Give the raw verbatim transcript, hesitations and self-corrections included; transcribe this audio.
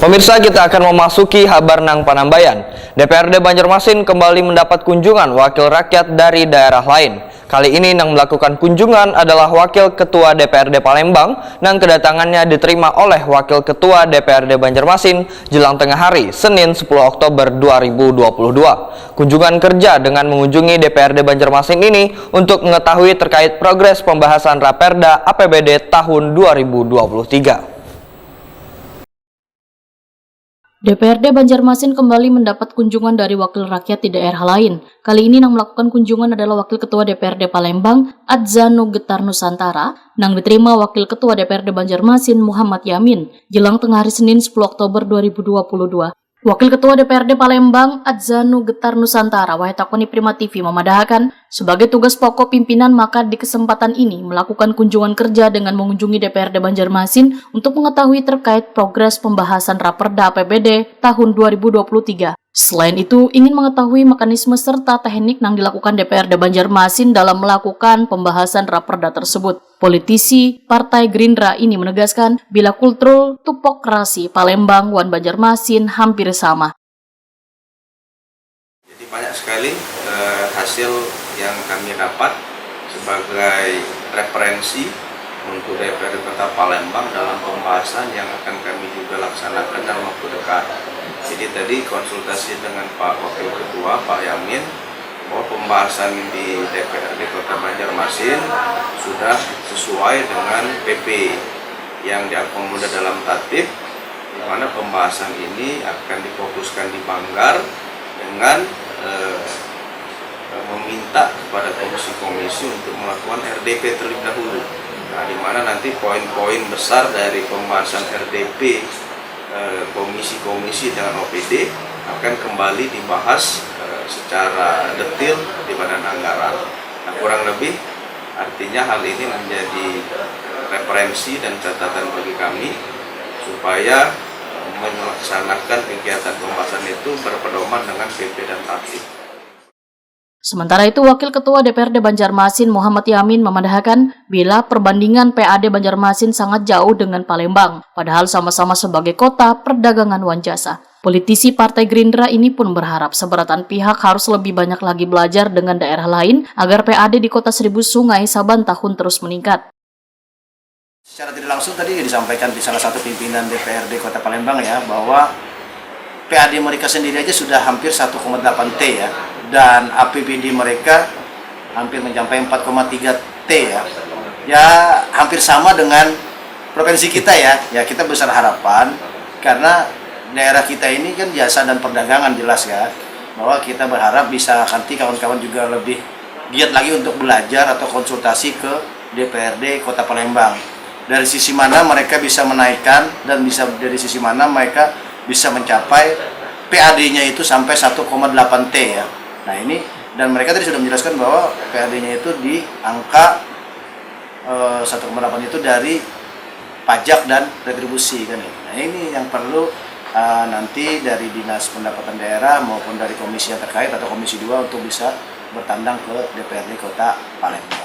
Pemirsa, kita akan memasuki habar nang panambayan. D P R D Banjarmasin kembali mendapat kunjungan wakil rakyat dari daerah lain. Kali ini nang melakukan kunjungan adalah Wakil Ketua D P R D Palembang nang kedatangannya diterima oleh Wakil Ketua D P R D Banjarmasin jelang tengah hari, Senin sepuluh Oktober dua ribu dua puluh dua. Kunjungan kerja dengan mengunjungi D P R D Banjarmasin ini untuk mengetahui terkait progres pembahasan Raperda A P B D tahun dua ribu dua puluh tiga. D P R D Banjarmasin kembali mendapat kunjungan dari wakil rakyat di daerah lain. Kali ini yang melakukan kunjungan adalah Wakil Ketua D P R D Palembang, Adzanu Getar Nusantara, nang diterima Wakil Ketua D P R D Banjarmasin, Muhammad Yamin, jelang tengah hari Senin sepuluh Oktober dua ribu dua puluh dua. Wakil Ketua D P R D Palembang, Adzanu Getar Nusantara, wahai takuni Prima T V, memadahakan, sebagai tugas pokok pimpinan, maka di kesempatan ini melakukan kunjungan kerja dengan mengunjungi D P R D Banjarmasin untuk mengetahui terkait progres pembahasan Raperda A P B D tahun dua ribu dua puluh tiga. Selain itu, ingin mengetahui mekanisme serta teknik yang dilakukan D P R D Banjarmasin dalam melakukan pembahasan Raperda tersebut. Politisi Partai Gerindra ini menegaskan, bila kultur tupokrasi Palembang wan Banjarmasin hampir sama. Jadi banyak sekali eh, hasil yang kami dapat sebagai referensi untuk D P R D Kota Palembang dalam pembahasan yang akan kami juga laksanakan dalam waktu dekat. Jadi tadi konsultasi dengan Pak Wakil Ketua, Pak Yamin, bahwa pembahasan di D P R D Kota Banjarmasin sudah sesuai dengan P P yang diakomodir dalam tatib, di mana pembahasan ini akan difokuskan di Banggar dengan eh, meminta kepada komisi-komisi untuk melakukan R D P terlebih dahulu. Nah, di mana nanti poin-poin besar dari pembahasan R D P eh, komisi-komisi dengan O P D akan kembali dibahas eh, secara detil di Badan Anggaran. Nah, kurang lebih artinya hal ini menjadi eh, referensi dan catatan bagi kami supaya eh, melaksanakan kegiatan pembahasan itu berpedoman dengan P P dan Tatib. Sementara itu, Wakil Ketua D P R D Banjarmasin, Muhammad Yamin, memadahakan bila perbandingan P A D Banjarmasin sangat jauh dengan Palembang, padahal sama-sama sebagai kota perdagangan wan jasa. Politisi Partai Gerindra ini pun berharap seberatan pihak harus lebih banyak lagi belajar dengan daerah lain agar P A D di Kota Seribu Sungai saban tahun terus meningkat. Secara tidak langsung tadi disampaikan di salah satu pimpinan D P R D Kota Palembang ya, bahwa P A D mereka sendiri aja sudah hampir satu koma delapan T ya, dan A P B D mereka hampir mencapai empat koma tiga T ya. Ya, hampir sama dengan provinsi kita ya. Ya, kita besar harapan karena daerah kita ini kan jasa dan perdagangan jelas ya, bahwa kita berharap bisa nanti kawan-kawan juga lebih giat lagi untuk belajar atau konsultasi ke D P R D Kota Palembang. Dari sisi mana mereka bisa menaikkan dan bisa dari sisi mana mereka bisa mencapai P A D-nya itu sampai satu koma delapan T ya. Nah, ini dan mereka tadi sudah menjelaskan bahwa P A D-nya itu di angka eh, satu koma delapan itu dari pajak dan retribusi kan itu. Nah, ini yang perlu eh, nanti dari Dinas Pendapatan Daerah maupun dari komisi yang terkait atau Komisi dua untuk bisa bertandang ke D P R D Kota Palembang.